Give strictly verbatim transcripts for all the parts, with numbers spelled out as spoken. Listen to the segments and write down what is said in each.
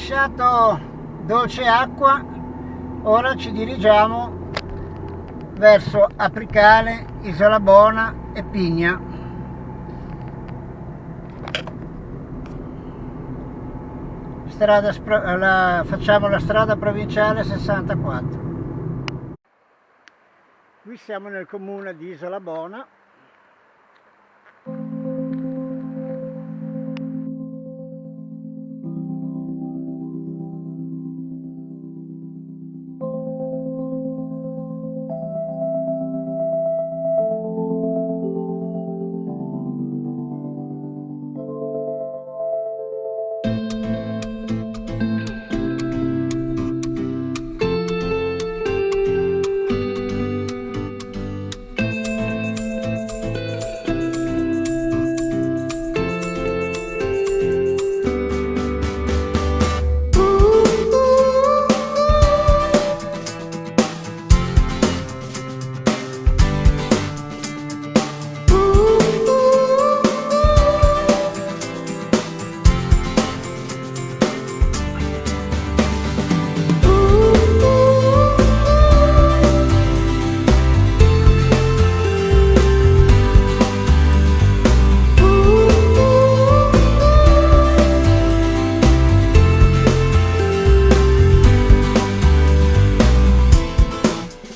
Lasciato Dolce Acqua, ora ci dirigiamo verso Apricale, Isola Bona e Pigna. Strada spro-, la, facciamo la strada provinciale sessantaquattro. Qui siamo nel comune di Isola Bona.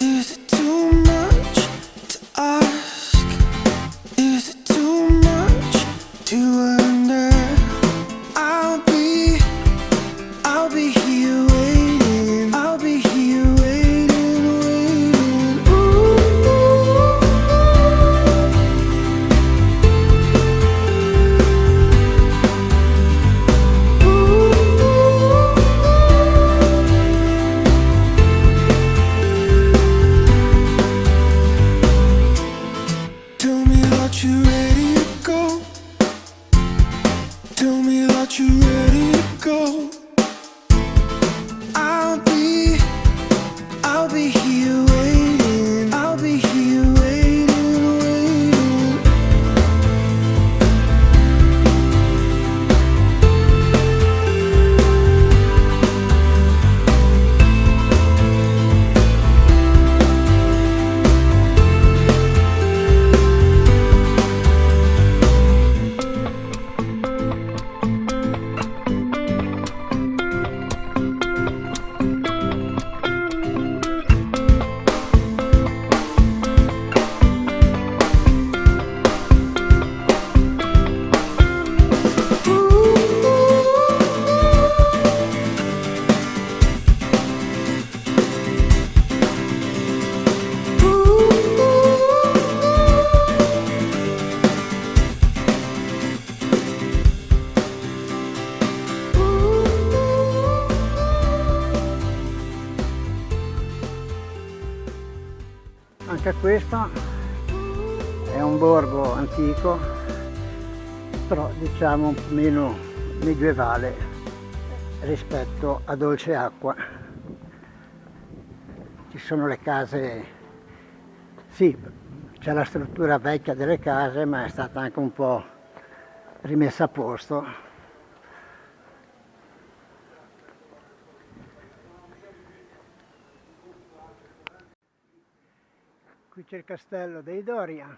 Is it too much to ask? Is it too much to wonder? I'll be, I'll be here waiting. I'll be here waiting, waiting. Ooh. Tell me that you're ready to go. Tell me that you're ready to go. I'll be, I'll be here waiting. I'll be here waiting, waiting. Anche questo è un borgo antico, però diciamo un po' meno medievale rispetto a Dolce Acqua. Ci sono le case, sì, c'è la struttura vecchia delle case, ma è stata anche un po' rimessa a posto. Qui c'è il castello dei Doria.